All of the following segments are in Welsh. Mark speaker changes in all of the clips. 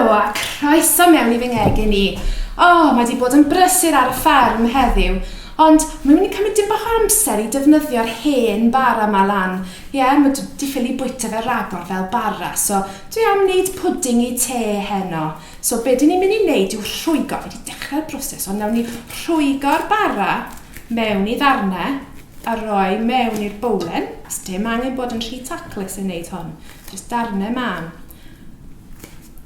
Speaker 1: Helo a croeso mewn i fy ngegin i. O, oh, mae wedi bod yn brysur ar y fferm heddiw, ond mae'n mynd i cymryd dim bach o amser i defnyddio'r hen bara 'ma lan. Ie, yeah, mae di ffili bwyta fe ragor fel bara, so dwi am wneud pwding i te heno. So be dyn ni'n mynd i wneud yw rhwygo, fi wedi dechrau'r broses, ond nawn ni rhwygo'r bara mewn i ddarnau a roi mewn i'r bowlen. Os dim angen bod yn rhy taclus i wneud hwn, jyst darnau mân.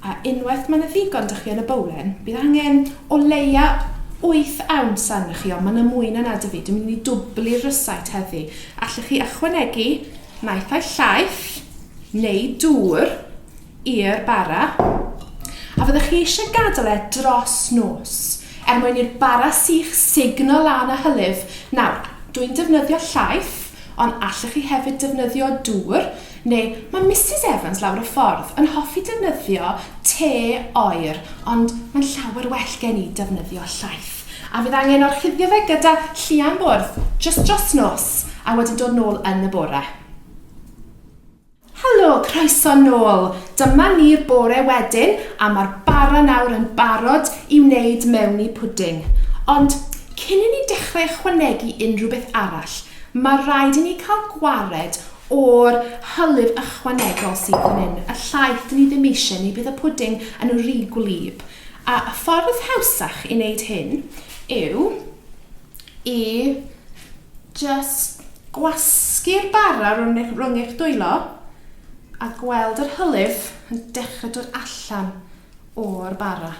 Speaker 1: A unwaith mae yna ddigon dych chi yn y bowlen, bydd angen o leia 8 awns arnoch chi, ond mae yna mwy na na dy fi. Dwi'n mynd i dwblu'r rysait heddi. Allwch chi ychwanegu naill ai llaeth neu dŵr i'r bara. A fyddwch chi eisiau gadael e dros nos, er mwyn i'r bara sych sugno lan y hylif. Nawr, dwi'n defnyddio llaeth, ond allwch chi hefyd defnyddio dŵr, neu mae Misus Evans lawr y ffordd yn hoffi defnyddio te oer, ond mae'n llawer well gen i defnyddio llaeth. A fydd angen orchuddio fe gyda llian bwrdd, jyst dros nos, a wedyn dod nôl yn y bore. Helo, croeso nôl! Dyma ni'r bore wedyn, a mae'r bara nawr yn barod i wneud mewn i pwding. Ond, cyn i ni dechrau ychwanegu unrhyw beth arall, mae rhaid i ni cael gwared o'r hylif ychwanegol sydd fan hyn, y llaeth dyn ni ddim eisiau, neu bydd y pwding yn rhy gwlyb. A y ffordd hawsach i wneud hyn yw i Jyst gwasgu'r bara rhwng eich, rhwng eich dwylo a gweld yr hylif yn dechrau dod allan o'r bara.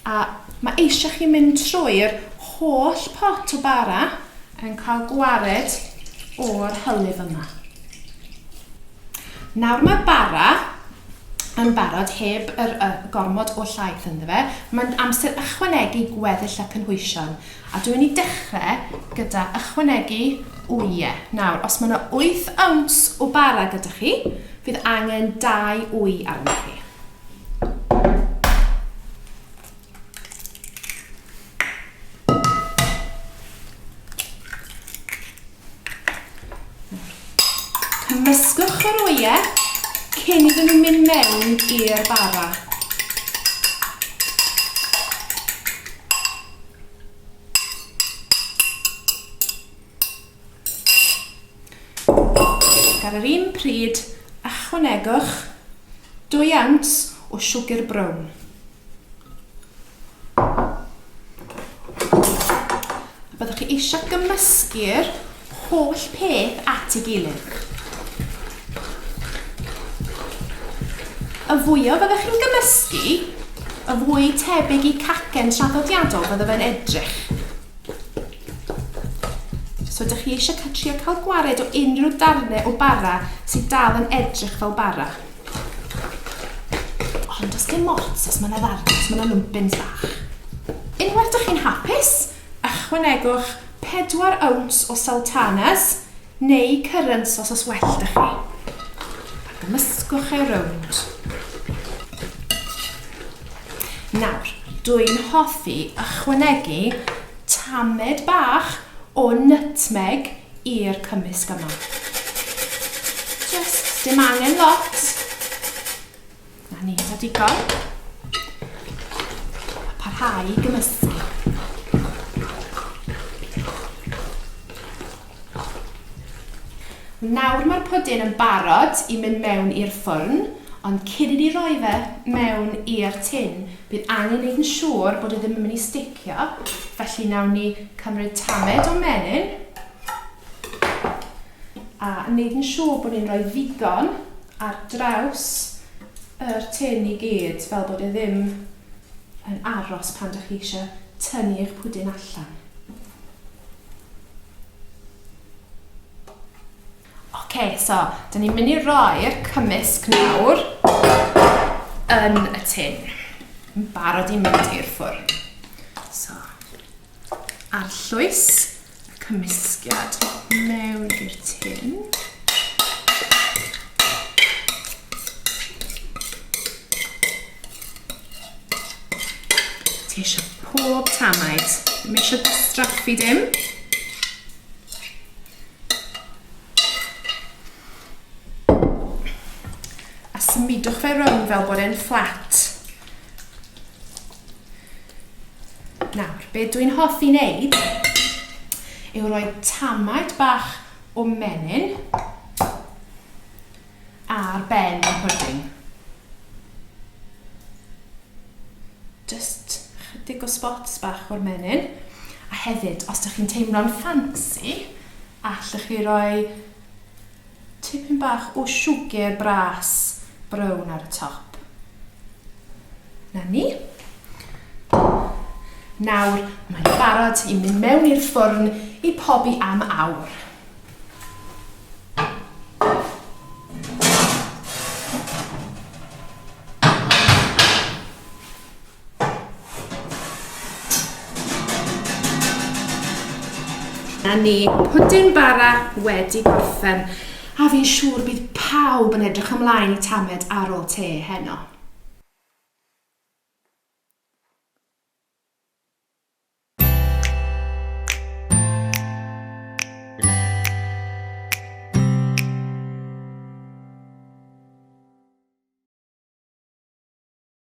Speaker 1: A mae eisiau chi mynd trwy'r holl pot o bara yn cael gwared o'r hylif yma. Nawr mae bara yn barod heb yr uh, gormod o llaeth ynddo fe. Mae'n amser ychwanegu gweddill y cynhwysion. A dwi'n mynd i dechrau gyda ychwanegu wyau. Nawr, os mae yna 8 ounce o bara gyda chi, fydd angen 2 wy arnoch chi. Cymysgwch yr wyau cyn iddyn nhw mynd mewn i'r bara. Ac ar yr un pryd, ychwanegwch 2 awns o siwgr brown. A byddwch chi eisiau gymysgu'r holl peth at ei gilydd. Y fwyaf fyddwch chi'n gymysgu, y fwy tebyg i cacen traddodiadol fydde fe'n edrych. So ydych chi eisiau cael trio cael gwared o unrhyw darnau o bara sydd dal yn edrych fel bara. Ond does dim ots os mae yna ddarnau, os mae yna lwmpins bach. Unwaith ydych chi'n hapus, Ychwanegwch 4 owns o sultanas neu currants os oes well 'da chi. A gymysgwch e rownd. Nawr, dwi'n hoffi ychwanegu tamed bach o nutmeg i'r cymysg yma. Just, dim angen lot. Na ni, da digon. A parhau i gymysgu. Nawr mae'r pwdin yn barod i mynd mewn i'r ffwrn, ond cyn i ni roi fe mewn i'r tin, bydd angen gwneud yn siŵr bod e ddim yn mynd i sticio, felly nawn ni cymryd tamed o menyn a wneud yn siŵr bod ni'n rhoi ddigon ar draws yr tin i gyd fel bod e ddim yn aros pan dych chi eisiau tynnu eich pwdin allan. Oce, so, dyn ni'n mynd i roi'r cymysg nawr yn y tin. Yn barod i mynd i'r ffwrn. So, arllwys y cymysgiad mewn i'r tin. Ti eisiau pob tamaid, ddim eisiau gwastraffu dim. A symudwch Hudwch fe rownd fel bod e'n fflat. Nawr, be dwi'n hoffi wneud yw rhoi tamaid bach o menyn ar ben y pwding. Just chydig o spots bach o'r menyn. A hefyd, os ydych chi'n teimlo'n ffansi, allwch chi roi tipyn bach o siwgr bras brown ar y top. Na ni. Nawr, mae'n barod i mynd mewn i'r ffwrn i pobi am awr. Na ni, pwdin bara wedi gorffen. A fi'n siŵr bydd pawb yn edrych ymlaen i tamed ar ôl te heno.